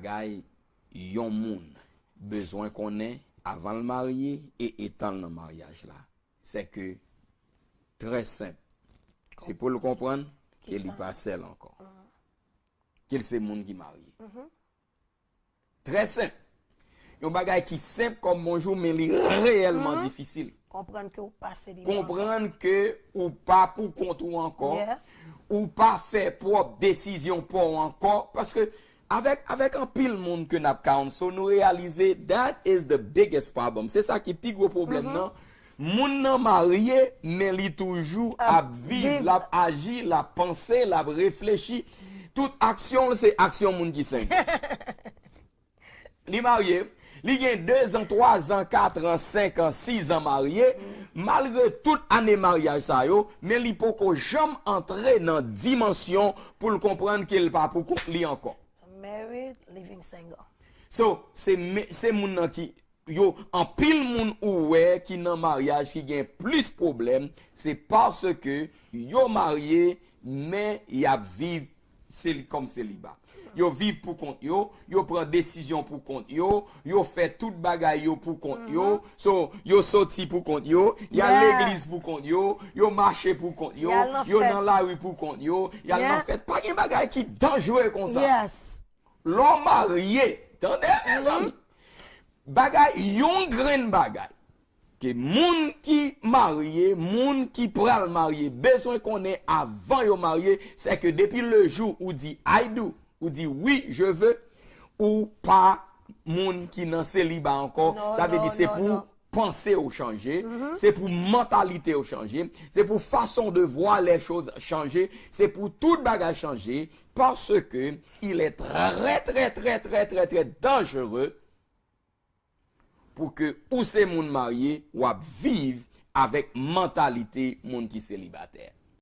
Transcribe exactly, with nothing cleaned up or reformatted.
Bagay yon moun bezwen konnen avan l marye e etan l nan maryaj la, se ke trè senp. Se pou l konprann ke li pa sèl ankò. Ke l se moun ki marye. Trè senp. Yon bagay ki senp kòm bonjou, men li reyèlman difisil. Konprann ke ou pa seliba ankò. Konprann ke ou pa pou kont ou ankò. Ou pa fè pwòp desizyon pa w ankò. Paske avèk, avèk anpil moun ke n ap counsel, nou reyalize that is the biggest problem. Se sa ki pi gwo pwoblèm nan. Moun nan marye, men li toujou ap viv, l ap aji, l ap panse, l ap reflechi. Tout aksyon l se aksyon moun ki sengè. Li marye, li gen dezan, twazan, katran, senkan, sizan marye, malgre tout ane maryaj sa yo, men li poko janm antre nan dimansyon pou l konprann ke l pa pou kont li ankò. Married, living single. So, se, se moun nan ki yo, anpil moun ou wè ki nan maryaj ki gen plis pwoblèm, se paske yo marye, men y ap viv seli, kòm seliba. Yo viv pou kont yo, yo pran desizyon pou kont yo, yo fè tout bagay yo pou kont yo. So, yo soti pou kont yo, y al legliz pou kont yo, yo mache pou kont yo, yo nan lari pou kont yo, y al nan fèt. Pa gen bagay ki danjere konsa. Lè w marye, tande mezanmi, bagay, yon grenn bagay ke moun ki marye, moun ki pral marye bezwen konnen avan yo marye, se ke depi le jou ou di I do, ou di oui, je veux, ou pa moun ki nan seliba ankò. Sa vle di se pou panse w chanje, se pou mantalite w chanje, se pou façon de voir les choses chanje, se pou tout bagay chanje, paske il est très, très, très, très, très, très dangereux pou ke ou se moun marye, w ap viv avèk mantalite moun ki selibatè.